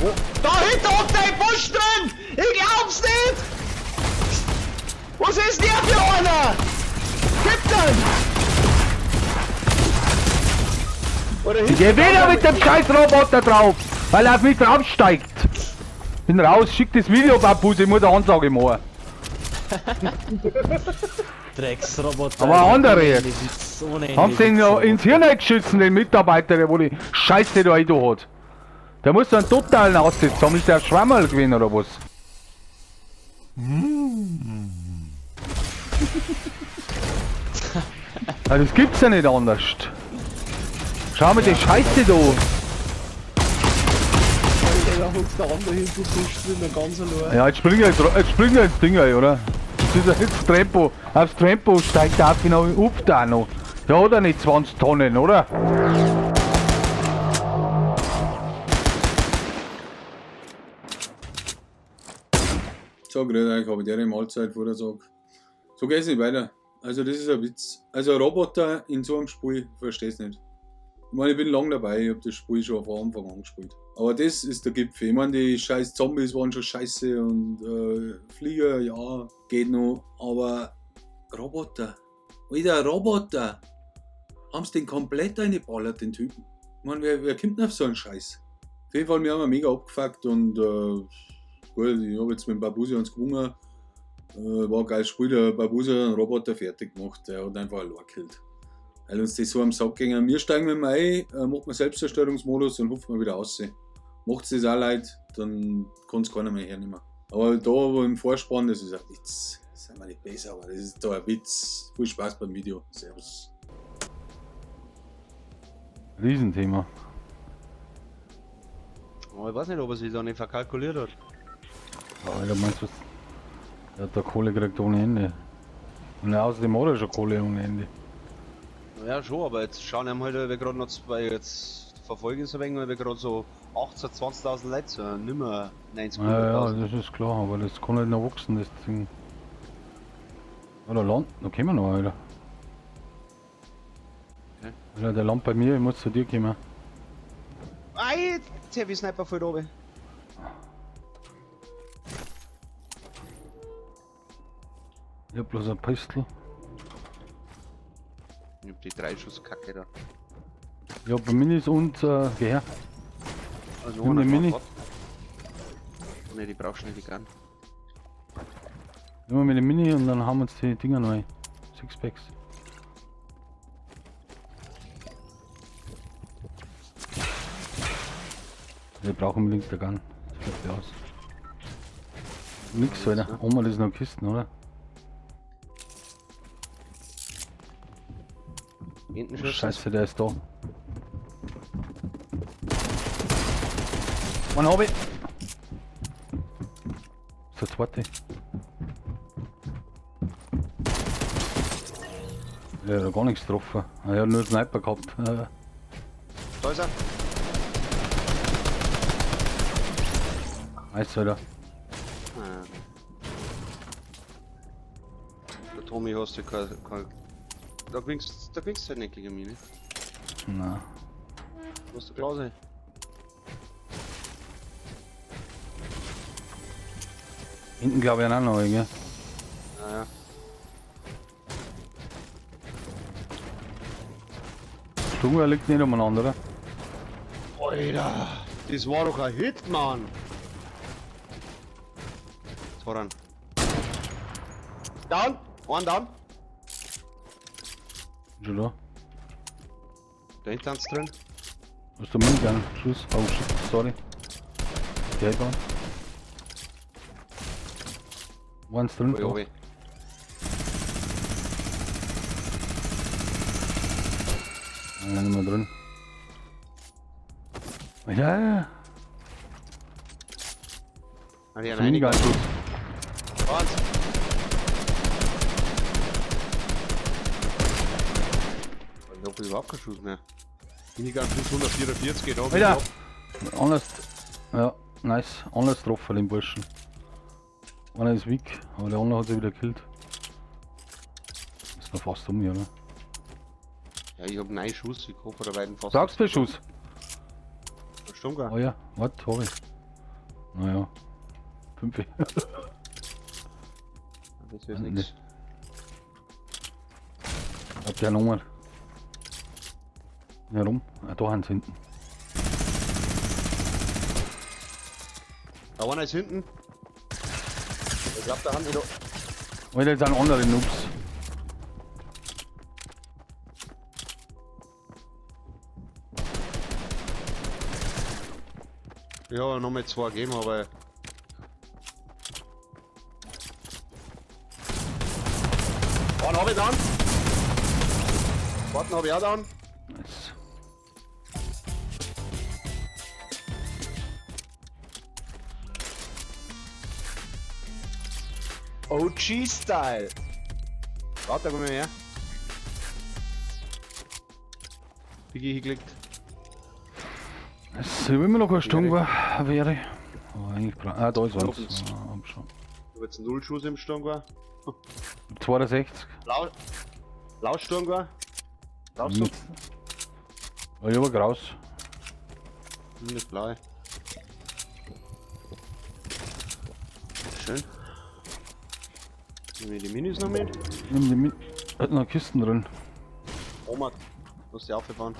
Wo? Da hinten hockt ein Busch drin! Ich glaub's nicht! Was ist der für einer? Gib den! Oder Ich geh wieder mit dem scheiß Roboter drauf, weil er auf mich draufsteigt. Bin raus, schick das Video, Babus, ich muss eine Ansage machen. Drecksroboter. Aber andere jetzt. Ohne Haben sie ihn ja ins Hirn eingeschissen, den Mitarbeiter, der wo die Scheiße da rein hat. Der muss einen totalen Aussitz haben, ist der Schwammerl gewesen oder was? Ja, das gibt's ja nicht anders. Schau mal die Scheiße da. Da hockt der andere hinten drin, ganz allein. Ja, jetzt springt er, jetzt springt er ins Ding rein, oder? Das ist ja jetzt Tempo. Aufs Tempo steigt er auf genau auf da noch. Da hat er nicht 20 Tonnen, oder? So, grüß euch, habe ich der Mahlzeit vor der Tag. So geht's nicht weiter. Also das ist ein Witz. Also ein Roboter in so einem Spiel, versteh's nicht. Ich meine, ich bin lang dabei, ich hab das Spiel schon von Anfang an gespielt. Aber das ist der Gipfel. Ich meine, die scheiß Zombies waren schon scheiße und Flieger, ja, geht noch. Aber Roboter, Alter, Roboter! Haben's den komplett reingeballert, den Typen. Ich meine, wer kommt denn auf so einen Scheiß? Auf jeden Fall, wir haben ihn mega abgefuckt und gut, ich hab jetzt mit dem Babusi uns gewonnen. War ein geiles Spiel, der Babusi hat einen Roboter fertig gemacht, der hat einfach allein gekillt. Weil uns das so am Sack ging. Wir steigen mit dem ein, macht man Selbstzerstörungsmodus und hupft man wieder raus. Macht's das auch leid, dann kann's keiner mehr hernehmen. Aber da wo im Vorspann, das ist ein Witz. Das sind wir nicht besser, aber das ist da ein Witz. Viel Spaß beim Video. Servus. Riesenthema. Aber ich weiß nicht, ob er sich da nicht verkalkuliert hat. Alter, meinst du was? Der hat da Kohle gekriegt ohne Ende. Und außerdem hat er schon Kohle ohne Ende. Ja, schon, aber jetzt schauen ihm halt, wir gerade noch zwei, jetzt verfolgen sie ein wenig, weil wir gerade so 18.000, 20.000 Leute sind, nicht mehr 90.000. Ja, ja, das ist klar, aber das kann halt noch wachsen, das Ding. Ja, da Land, da kommen wir noch, Alter. Okay. Alter, der Land bei mir, ich muss zu dir kommen. Ei, Heavy Sniper voll oben. Ich hab bloß ein Pistol. Ich hab die 3 Schuss Kacke da. Ich hab Minis und geh her. Also Nimm die Mini. Ne, die brauchst du nicht, die Gun. Nehmen wir mit dem Mini und dann haben wir uns die Dinger neu. Sixpacks. Wir brauchen unbedingt der Gun. Das fällt mir aus. Nix, Alter. Oma, das ist noch Kisten, oder? Hinten Oh, schon. Scheiße, der ist da. One hab ich. Das ist der zweite. Der hat gar nichts getroffen. Er hat nur einen Sniper gehabt. Da ist er. Nice, Alter. Ah. Der Tommy hast du kein. Da gewinnst du halt nicht gegen mich, ne? Na. Musst du klar sein. Hinten glaube ich auch noch, gell? Ja, ja. Sturmgewehr liegt nicht umeinander, oder? Alter, das war doch ein Hit, Mann! Voran. Down! One down! Schon da. Da hinten sind's drin. Hast du Minigun? Schuss? Oh shit, sorry. Okay, da. One's drin. Ui, ui. Einer nicht mehr drin. Ja, ja. Ah, die haben Minigun-Schuss. Eins. Ich hab überhaupt keinen Schuss mehr. Minigun plus 144 geht auch. Alter! Anders. Ja, nice. Anders getroffen, den Burschen. Einer ist weak, aber der andere hat sich wieder gekillt. Ist noch fast um mich, oder? Ja, ich hab 9 Schuss, ich hoffe, der beiden fast. Sagst du Schuss? Sturmgewehr. Oh ja, warte, hab ich. Naja. 5. Das ist nix. Hab der Nummer. Herum. Ah, da haben sie hinten. Da einer ist hinten. Ich glaub, da haben die doch. Alter, jetzt sind andere Noobs. Ja, nochmal zwei gegeben, aber. Einen hab ich down. Zweiten hab ich auch down. Nice. OG-Style. Warte, komm her. Biggie hingelegt. Es ist immer noch eine Stunde wäre. Aber eigentlich ah, da ist eins. Ah, hab schon. Ich hab jetzt 0 Schuss im Sturmgewehr. 62. Blau. Blau Sturmgewehr. Brauchst du? Ja, ich hab graus. Das blaue. Schön. Nehmen wir die Minis noch mit. Nimm die mit. Hat noch Kisten drin. Oma, lass die auffahren.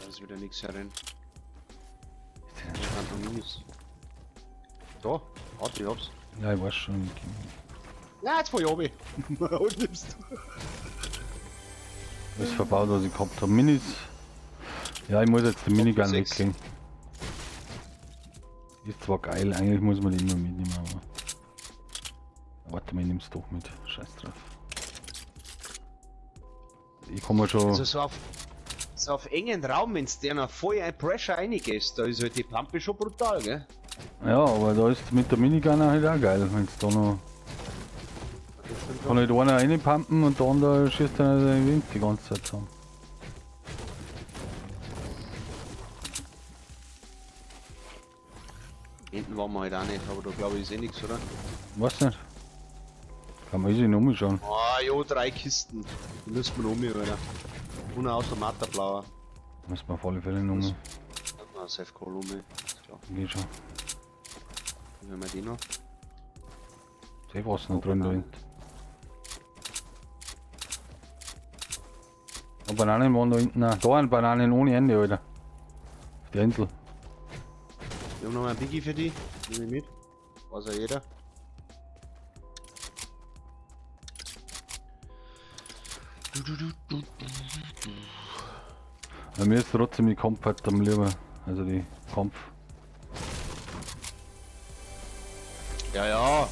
Da ist wieder nichts herin. Minis. Da, warte, ich hab's. Ja, ich weiß schon. Na, jetzt fahr ich runter. Und nimmst du. Das verbaut, was ich gehabt habe. Minis. Ja, ich muss jetzt die Minigun weglegen. Ist zwar geil, eigentlich muss man die immer mitnehmen, aber. Warte mal, ich nehm's doch mit. Scheiß drauf. Ich komme schon. Also so auf engen Raum, wenn's der noch voll ein Pressure reingehst, da ist halt die Pampe schon brutal, gell? Ja, aber da ist mit der Minigun halt auch geil, wenn's da noch. Kann halt einer reinpumpen und der andere schießt dann halt den Wind die ganze Zeit zusammen. Hinten waren wir halt auch nicht, aber da glaube ich ist eh nichts, oder? Weiß nicht. Kann man easy noch umschauen. Ah, jo, 3 Kisten. Die müssen wir noch um, Alter. Und ein Automat, der blauer. Müssen wir auf alle Fälle noch um. Na, Safe Call um, ist klar. Geht schon. Dann haben wir die noch. Safe was noch drin da hinten. Und Bananen waren da hinten auch. Da sind Bananen ohne Ende, Alter. Auf der Insel. Wir haben noch mal ein Biggie für die. Nehme ich mit. Weiß ja jeder. Bei mir ist trotzdem die Kampf halt am lieber. Also die Kampf. Ja, ja.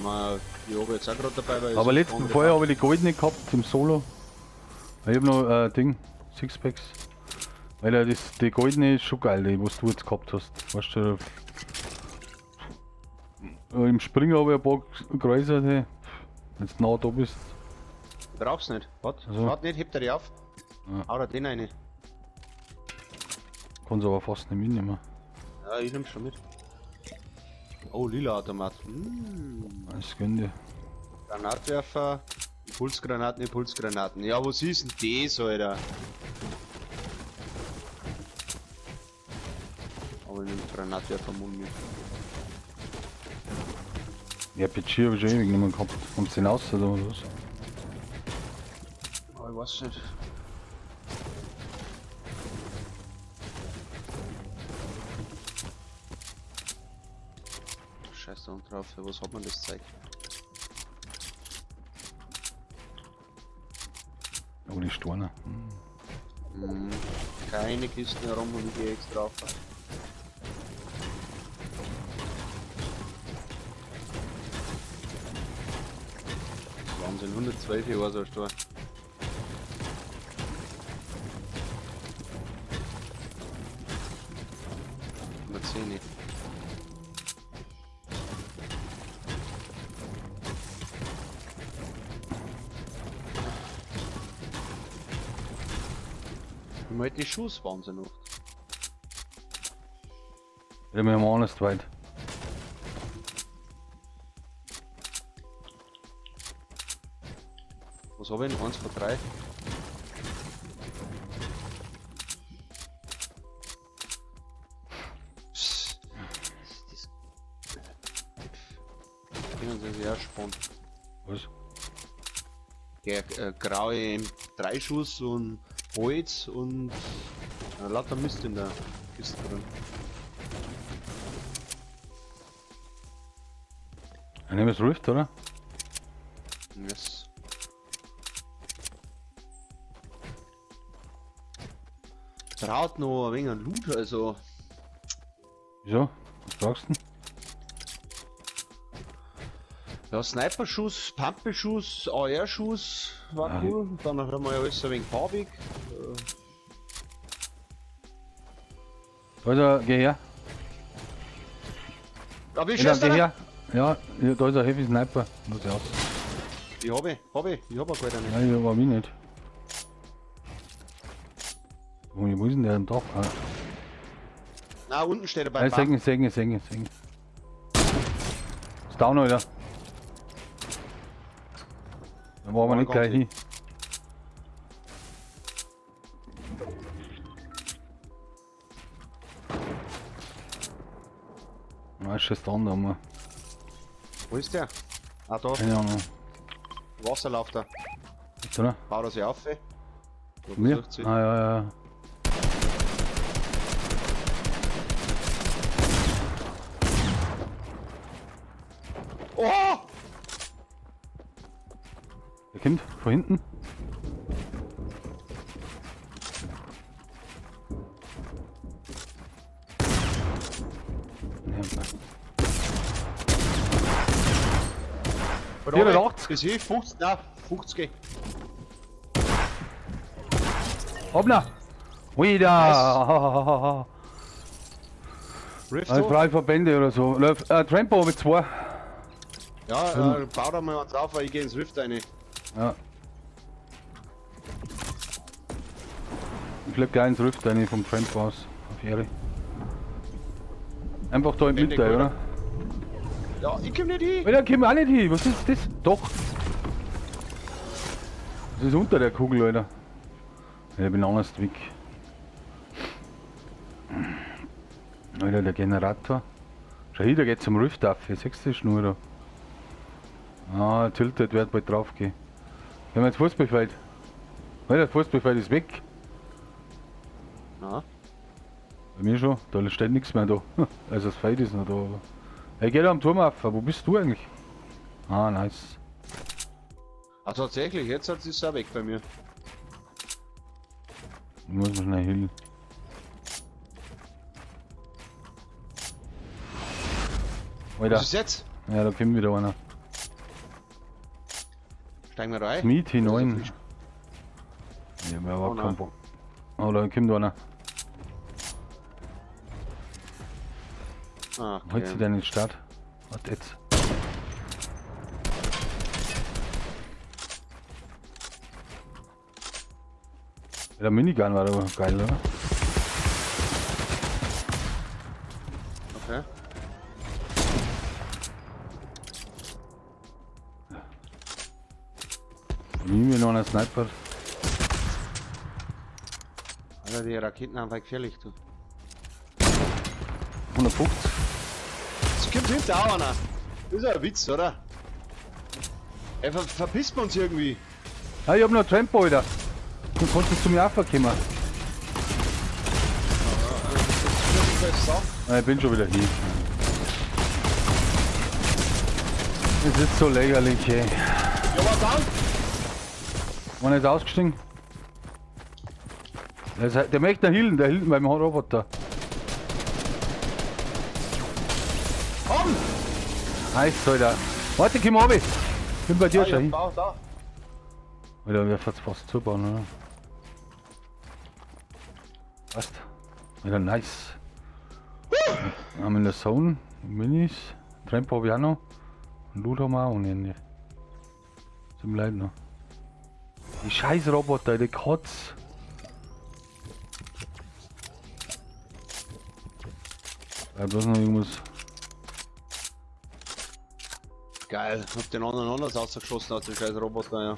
Man, ich habe jetzt auch gerade dabei, weil Aber letzten vorher habe ich die goldene gehabt im Solo. Ich hab noch Ding, Sixpacks. Weil ja das, die goldene ist schon geil, die was du jetzt gehabt hast. Weißt du, im Springer habe ich ein paar Kreise, wenn du nah da bist. Brauchst nicht. Warte, Also. warte nicht, hebt er die auf. Ja. Hau da den rein. Kannst aber fast nicht mitnehmen. Ja, ich nehm's schon mit. Oh, lila Automat. Mm. Das gönn dir. Granatwerfer, Impulsgranaten, Impulsgranaten. Ja, was ist denn das, Alter? Aber ich nehm Granatwerfer Mund mit. Ja, RPG hab ich schon ewig nicht mehr gehabt. Kommst du denn raus oder was? Oh, ich weiß nicht. Scheiß da drauf, für was hat man das Zeug? Oh, die Storne. Hm. Mhm. Keine Kisten herum und ich gehe extra auf. Wahnsinn, 112 war so ein Stor. 110. Ich halt die Schuss Wahnsinn oft. Ja, wir haben alles weit. Was hab ich denn? 1 von 3. Das können sie sich auch sparen. Was? Der graue M3-Schuss und Holz und lauter Mist in der Kiste drin. Ich nehme das Rift, oder? Yes. Braucht noch ein wenig an Loot, also. Wieso? Was brauchst du denn? Ja, Sniper-Schuss, Pumpe-Schuss, AR-Schuss war Ah. cool. Dann haben wir ja alles ein wenig farbig. Da ist er, geh her. Aber ich Ja, schieß geh da. her. Ja, ja, da ist ein Heavy Sniper. Muss ich aus. Ich hab ich, hab ich, ich hab auch gar nicht. Nein, ich war mich nicht. Wo ist denn der am Dach? Ah. Na, unten steht er bei Nein, senken, senken, senken, senken. Ist down, Alter. Da wollen wir Oh nicht Gott, gleich hin. Na, ist schon down da, Mann. Wo ist der? Ah, da, Keine Ahnung. Wasserlauf da. Ist oder? Baut er sich auf, ey. Oder Mir? versucht sie. Ah, ja, ja. Oh! Der kommt von hinten. Ja, Von 84. Bis hier 50, nein, 50. Hoppla! Wieder! Rift Ich brauche Verbände oder so. Trampo habe ich zwei. Ja, bau da mal eins auf, weil ich geh ins Rift rein. Ja. Ich flieg gleich ins Rift rein vom Trampo aus. Auf Ehre. Einfach da im Wenn Mitte, der oder? Ja, ich komm nicht hin. Alter, komm auch nicht hin. Was ist das? Doch. Das ist unter der Kugel, Alter. Ja, ich bin anders weg. Alter, der Generator. Schau hier, der geht zum Rift auf. Hier siehst du die Schnur da. Ah, Tilted wird bald drauf gehen. Wir haben jetzt Fußballfeld. Alter, das Fußballfeld ist weg. Na, Bei mir schon. Da steht nichts mehr da. Also das Feld ist noch da. Aber. Er geht am Turm auf. Wo bist du eigentlich? Ah, nice. Ah, tatsächlich, jetzt hat es auch weg bei mir. Ich muss mal schnell hin. Alter. Was ist jetzt? Ja, da kommt wieder einer. Steigen wir rein. Smith T9. frisch. Ja, mir war Oh kein nein. Bock. Oh, da kommt einer. Ah, Holt sie okay. denn nicht Start? Warte jetzt. Der Minigun war aber geil, oder? Okay. Nehmen wir noch einen Sniper. Alter, die Raketen sind einfach gefährlich, du. 150. Es kommt hinter auch einer. Das ist ja ein Witz, oder? Ey, verpisst man uns irgendwie. Ah, ich hab noch Tempo, Alter. Du kannst du zu mir aufkommen. Ah, ich bin schon wieder hier. Es ist so lächerlich, ey. Ja, was dann? Einer ist ausgestiegen. Der möchte nach hinten, der hinten beim Roboter. Komm! Nice, Alter. Warte, komm runter. Bin bei dir Ah, schon ja, hin. da, da. Alter, wir fast zubauen, oder? Passt. Alter, nice. I'm in the zone. Minis. Trampo hab ich auch noch. Und Loot haben wir auch ohne Ende. Zum Leid noch. Die scheiß Roboter, die Kotz. Ja, bloß noch irgendwas. Geil, hab den anderen anders rausgeschossen aus dem scheiß Roboter, ja.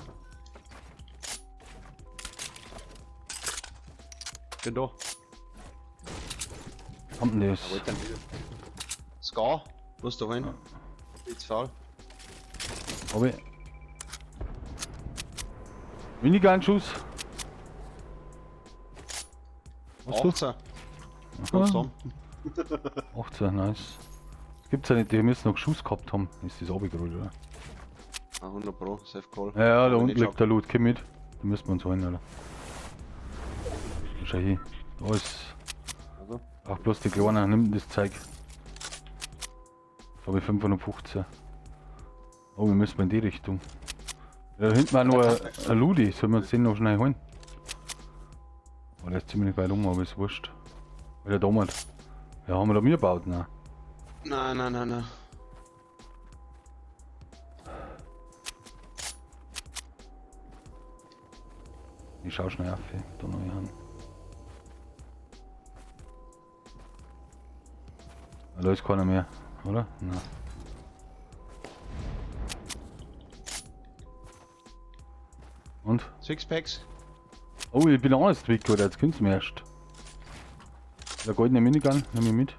Bin da. Kommt denn das? Ja, wollte dann wieder. Ska, wo ist da hin? Jetzt faul. Hab ich. Minigun-Schuss. Was du? 18. Kommst du? 18, nice. Das gibt's ja nicht, die müssen noch Schuss gehabt haben. Ist das runtergerollt, oder? Ah, 100 Pro, Safe Call. Ja, ja, da Aber unten nicht liegt der Loot, komm mit. Da müssen wir uns holen, oder? Schau hier. Da ist. Also. Ach, bloß die Kleine, nimm das Zeug. Da habe ich 515. Oh, wir müssen in die Richtung. Ja, da hinten war noch ein Ludi, sollen wir uns den noch schnell holen? Oh, der ist ziemlich weit um, aber ist wurscht. Oder da mal. Ja, haben wir da mir gebaut? Nein. Nein, nein, nein, nein. Ich schau schnell auf, ey. Da noch einen. Ah, da ist keiner mehr, oder? Nein. Und? Sixpacks. Oh, ich bin anders weg, oder? Jetzt kommt's mir erst. Der goldene Minigun, nehme ich mit.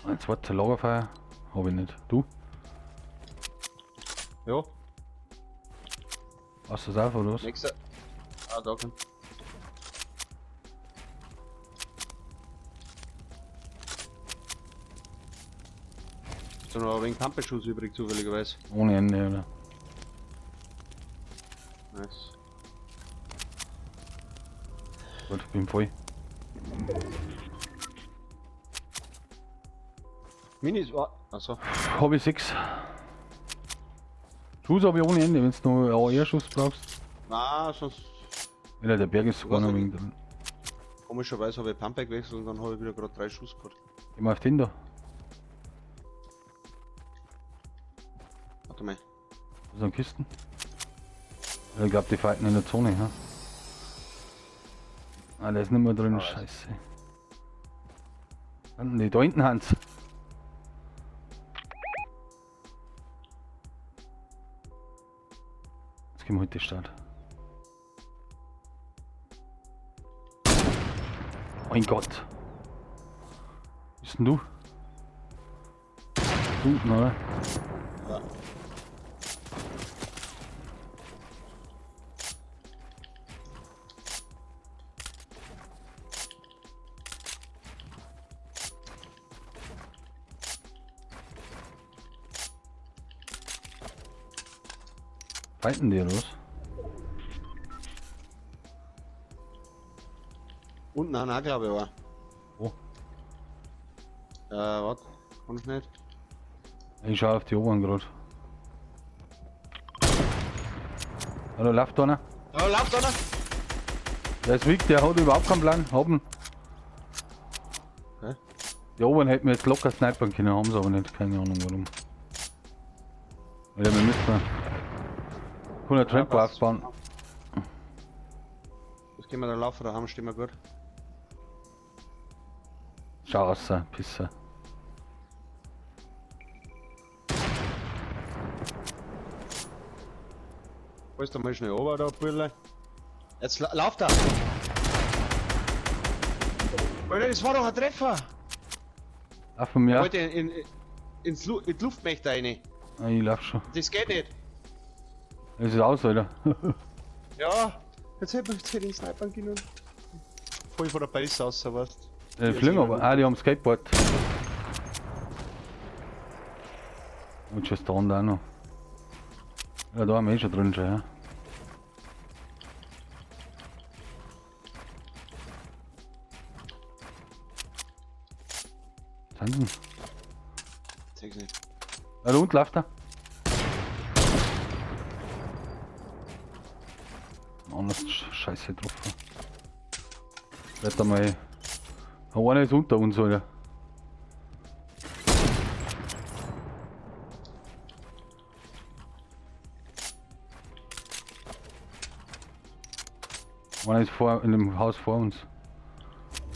Ein zweites Lagerfeuer. Hab ich nicht. Du? Ja, Hast du das auf, oder was? nächster. Ah, da komm. So noch ein wenig Pampelschuss übrig, zufälligerweise. Ohne Ende, oder? Nice. Gut, bin voll. Minis, oh, achso. Hab ich 6. Schuss habe ich ohne Ende, wenn du noch einen AR-Schuss brauchst. Na, sonst Alter, der Berg ist sogar Was noch hab wegen drin. komischerweise habe ich Pumpe gewechselt und dann habe ich wieder gerade 3 Schuss gehabt. Geh mal auf den da. Warte mal. Da sind Kisten. Ich glaube, die fighten in der Zone, ha? Ah, der ist nicht mehr drin, Ah, scheiße. Nee, da hinten Hans. Jetzt gehen wir heute die Stadt. Mein Gott. Bist denn du? Unten, oder? Ja. Fighten die oder was? Unten haben auch, glaube ich, war. Wo? Warte. Kann ich nicht. Ich schau auf die oberen gerade. Ah, da läuft einer. Da läuft einer! Der ist weg, der hat überhaupt keinen Plan. Haben. Hä? Die oberen hätten wir jetzt locker snipern können, haben sie aber nicht. Keine Ahnung warum. Alter, wir müssen mal. Können einen Trampo passt. aufbauen. Das können wir da laufen, da haben stehen wir gut. Schau aus, Pisser. Holst du mal schnell runter da, Burle. Jetzt lauf da! Alter, das war doch ein Treffer! Lauf von mir. Wollte in die Luftmächte rein. Ah, ich lauf schon. Das geht nicht. Es ist aus, Alter. Ja, jetzt hätte ich den Sniper können. Voll von der Base aus, weißt du. Die fliegen aber. Ah, die haben Skateboard. Und schon da unten auch noch. Ja, da haben wir eh schon drin schon, ja. Sind sie? Zeig's nicht. Ja, da unten läuft er. Anders Scheiße getroffen. Warte mal. Einer ist unter uns, Alter. Einer ist vor, in dem Haus vor uns.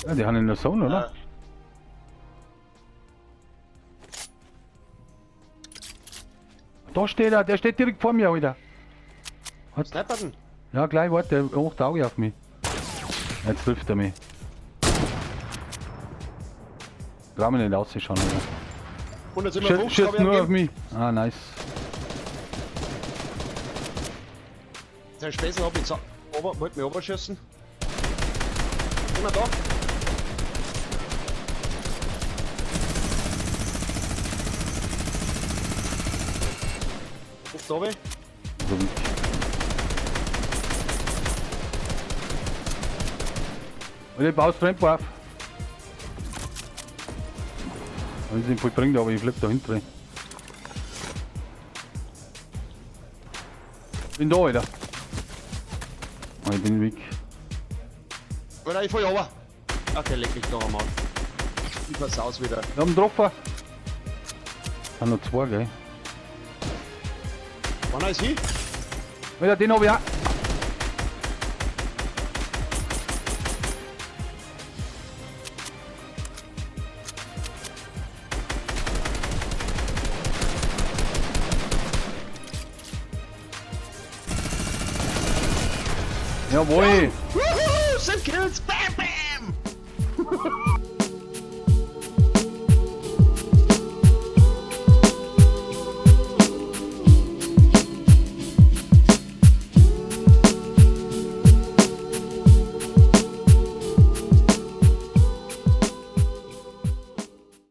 Ja, die haben in der Zone, oder? Ja. Da steht er, der steht direkt vor mir, Alter. Sniper denn? Ja, gleich, warte, er macht Auge auf mich. Jetzt trifft er mich. Trau mich nicht auszuschauen, Alter. 157 Schießt hab ich nur auf gegeben. mich. Ah, nice. Sein Späßel hab ich jetzt ober, wollte mich oberschießen. Immer da. Auf da oben. So wie. Und ich baue Trampo auf. Wenn es nicht viel bringt, aber ich bleib da hinten. Bin da, Alter. Ah, ich bin weg. Alter, ich fall runter. Okay, leck mich doch einmal. Ich versaus wieder. Wir haben getroffen. Sind noch zwei, gell? Wann ist hin? Alter, den hab ich auch. Jawohl! Wuhu, 7 Kills, bam, bam!